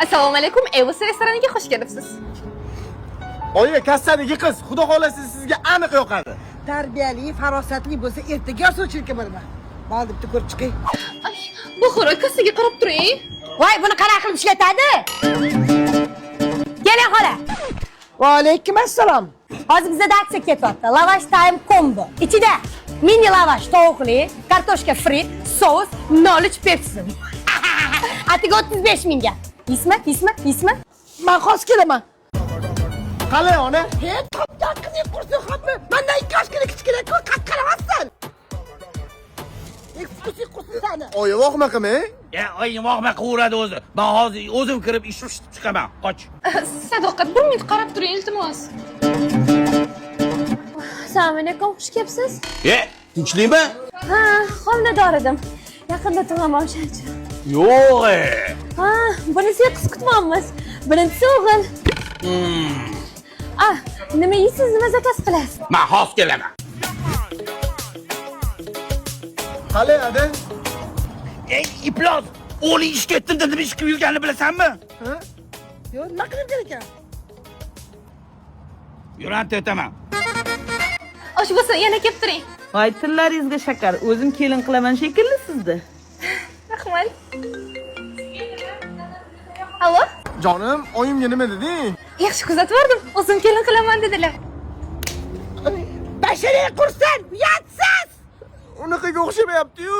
Assalomu alaykum, Elvis restoraniga xush kelibsiz. Oyi, kassadagi qiz, xudo xolasa, sizga aniq yoqadi. Tarbiyali, farosatli bo'lsa, ertaga sovchilikka boraman. Bo'ldi, bitta ko'rib chiqing. Ay, Buxoro, kassaga qarab turing. Voy, buni qanaqa qilib ishlatadi? Keling, xola. Va alaykum assalom. Hozir bizada aksiya ketyapti. Lavash time combo. Ichida mini lavash tovuqli, kartoshka fri, sous, 0,3 Pepsi. Atigi 35 mingga. Yeysizmi? Yeysizmi? Yeysizmi? Man hozir kelaman. Qalay, ona? He, topgan qizing qursin, xatmi? Mandan 2 yoshgina kichkina, qaqqalamassan. Вкус ing qursin sani. Oyi, vohma qilmang. Ya, oy, vohma qilaveradi o'zi. Man hozir o'zim kirib ish pishitib chiqaman. Qoch. Sadoqat, bir minut qarab turing, iltimos. Assalomu alaykum, xush kelibsiz. E, tinchlikmi? Ha, homilador edim. Yaqinda tug'aman, o'shaning uchun. Yo'q, e. Ha, bunisiga qiz kutmoqmiz. Birinchisi o'g'il. Ah, nima yeysiz, nima заказ qilasiz? Man hozir kelaman. Qalay, ada? Ey, iflos! O'g'ling ishga ketdim deb ish qilib yurganini bilasanmi? Yo'q, nima qilib kerak ekan? Yurante aytaman. Osh bo'lsin, yana kelib turing. Voy, tillaringizga shakar. O'zim kelin qilaman shekilli sizni. Rahmat. Allo? Jonim, oyimga nima deding? Yaxshi kuzatib yubordim. O'zim kelin qilaman dedilar. Basharing qursin, uyatsiz! Unaqaga o'xshamayapti-yu.